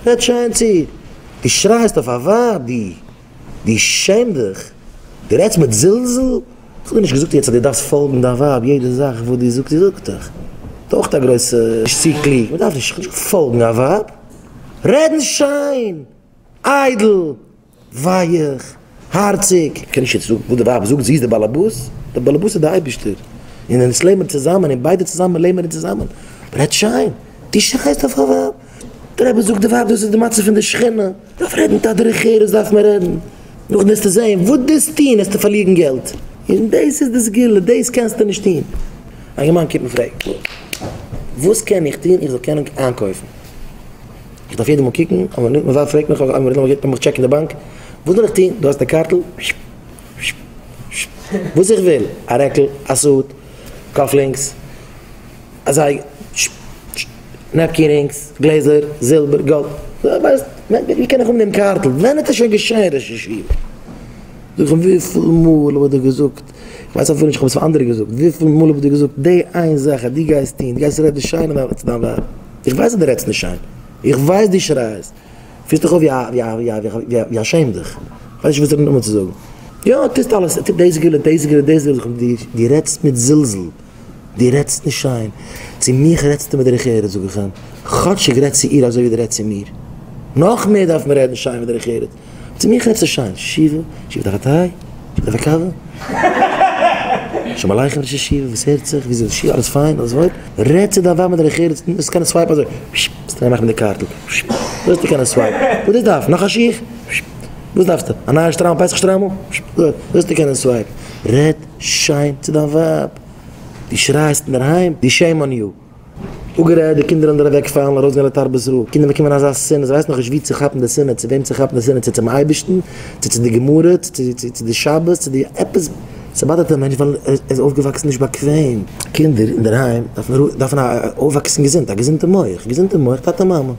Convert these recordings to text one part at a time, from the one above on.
רעד שיין צו איר. דו שרייסט אויף א ווייב, דו, דו שעם דיך, דו רעדסט מיט זלזול? איך האב דיר נישט געזאגט יעצט אז דו דארפסט פאלגן דיין ווייב יעדע זאך וואס דו זאגט, זי זאגט דיך. דו אויך א גרויסע נישט צו קלוג, מען דארף נישט פאלגן א ווייב. רעדן שיין, איידל, ווייך, הארציג. קען נישט יעצט זאגן וואס די ווייב זאגט, זי איז די באלעבאס, די באלעבאס איז די אייבערשטער, און אונז לעבן צוזאמען, און ביידע צוזאמען לעבן מיר צוזאמען, רעד שיין, דו שרייסט אויף א ווייב, די רבי זאגט די ווייב דאס איז די מצב פון די שכינה, דארף רעדן מיט א דרך ארץ דארף מען רעדן, נאכדעם וועסטו זען וואס דו וועסט טון וועסטו פארלירן געלט, און דאס איז די סגולה, דאס קענסטו נישט טון. א אינגערמאן קומט מיר פרעגן, וואס קען איך טון איך זאל קענען איינקויפן? איך דארף יעדע מאל קוקן, אבער מיין ווייב פרעגט מיך, לאמיך טשעקן די באנק, וואס זאל איך טון? דו האסט די קארטל? וואס איך וויל, א רעקל, א suit, cufflinks, א זייגער, napkin rings, גלעזער, זילבער, גאלד, ווייסט, ווי קען איך האבן דעם קארטל? ווען האט עס שוין געשען ראש ישיבה? זאג איך אים, וויפיל מאל האב איך דיר געזאגט, איך ווייס אפילו נישט, איך האב עס פאר אנדערע געזאגט, וויפיל מאל האב איך דיר געזאגט, די איין זאך אז דו גייסט טון, דו גייסט רעדן שיין צו דיין ווייב, איך ווייס אז דו רעדסט נישט שיין, איך ווייס דו שרייסט, פירסט דיך אויף ווי א שעם דיך, איך ווייס נישט וואס נאכאמאל צו זאגן, יא טוסט אלעס, דאס געלט, דאס געלט, דאס געלט, דו רעדסט מיט זלזול, דו רעדסט נישט שיין, צו מיך רעדסטו מיט דרך ארץ, זאג איך אים, כאטשיג רעד צו איר אזוי ווי דו רעדסט צו מיר, נאך מער דארף מען רעדן שיין מיט דרך ארץ. צו מיך רעדסטו שיין, ישיבה, ישיבה דארף א טיי, ישיבה דארף א קאווע, שלום עליכם ראש ישיבה, וואס הערט זיך, וויאזוי איז ישיבה, אלעס פיין, אלעס וואויל, רעד צו דיין ווייב מיט דרך ארץ, וועסט קענען swipe ן אזוי, וועסט קענען מאכן מיט די קארטל, וועסטו קענען swipe ן, וואס דו דארפסט, נאך א שיך, וואס דארפסטו, א נייע שטריימל, פסח שטריימל, וועסטו קענען swipe ן, רעד שיין צו דיין ווייב, דו שרייסט אינדערהיים, דו shame on you. אפגערעדט, די קינדער וועלן דיר אוועקפאלן, ארויסגיין לתרבות רעה, קינדער באקומען אזא שנאה, זיי ווייסן נאכנישט וואו צו כאפן די שנאה, צו וועם צו כאפן די שנאה, צו צום אייבערשטן, צו צו די גמרא, צו צו צו די שבת, צו די עפעס, ס'באדערט א מענטש ווייל ער איז אויפגעוואקסן נישט באקוועם. קינדער אינדערהיים דארפן דארפן אויפוואקסן געזונט, א געזונטע מח, געזונטע מח, טאטע מאמע,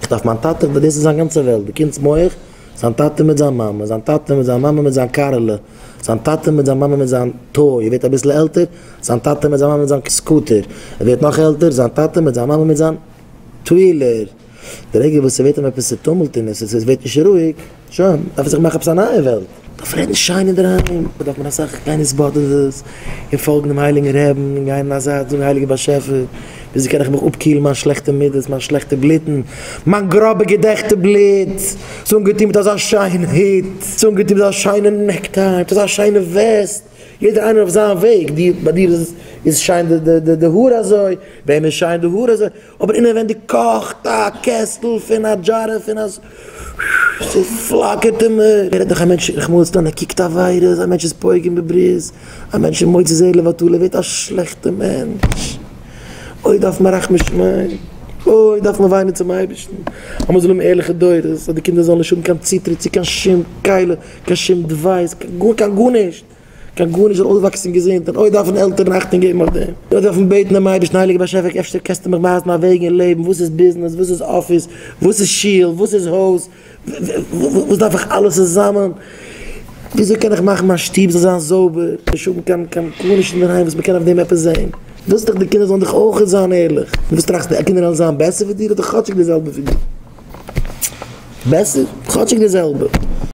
איך דארף מיין טאטע, דאס איז זיין גאנצע וועלט, די קינד'ס מח, זיין טאטע מיט זיין מאמע, זיין טאטע מיט זיין מאמע מיט זיין קארעלע, זיין טאטע מיט זיין מאמע מיט זיין toy, ער ווערט אביסל עלטער, זיין טאטע מיט זיין מאמע מיט זיין scooter, ער ווערט נאך עלטער, זיין טאטע מיט זיין מאמע מיט זיין טווילער. די רגע וואס ס'ווערט אים עפעס צוטומלט און עס ווערט נישט רואיג, שוין, דארף ער זיך מאכן עפעס א נייע וועלט. דארף רעדן שיין אינדערהיים, דארף מען אסאך גיין התבודדות און פאלגן דעם הייליגן רעבן און גיין אין א זייט זאגן הייליגער באשעפער, וויאזוי קען איך מיך אפקילן מיין שלעכטע מידות, מיין שלעכטע בלוטן, מיין גראבע געדעכטע בלוט, ס'איז אנגעטון מיט אזא שיינע הוט, ס'איז אנגעטון מיט אזא שיינע necktie, מיט אזא שיינע וועסט, יעדער איינער אויף זיין וועג, דיר, ביי דיר איז שיין די האר אזוי, ביי אים איז שיין די האר אזוי, אבער אינעווענדיג קאכט א קעסטל פון א דזשארע פון א. ס'פלאקערט אין מיר. ער רעדט דאך א מענטש רחמנא לצלן ער קוקט עבירות, א מענטש איז פוגם בברית, א מענטש איז מוציא זרע לבטלה, ער ווערט א שלעכטע מענטש. אוי דארף מען רחמי שמים, אוי דארף מען וויינען צום אייבערשטן אז מען זאל האבן ערליכע דורות, אז די קינדער זאלן נישט האבן קיין צוטריט צו קיין שום כלי, קיין שום device, קיין גארנישט. קיין גארנישט זאל אויסוואקסן געזונט, און אוי דארפן עלטערן אכטונג געבן אויף דעם, אוי דארפן בעטן דעם אייבערשטן, הייליגער באשעפער אפשר קענסטו מיך ווייזן א וועג אין לעבן, וואס איז ביזנעס, וואס איז אפיס, וואס איז שול, וואס איז הויז, וואס דארף איך אלעס צוזאמען, וויאזוי קען איך מאכן מיין שטוב זאל זיין זויבער, נישט האבן קיין קיין גארנישט אינדערהיים וואס מען קען אויף דעם עפעס זען, ווילסט דאך די קינדער זאלן דיך אויך זיין ערליך, וואס טראכסטו, די קינדער וועלן זיין בעסער ווי דיר אדער כאטשיג די זעלבע ווי דיר? בעסער? כאטשיג די זעלבע.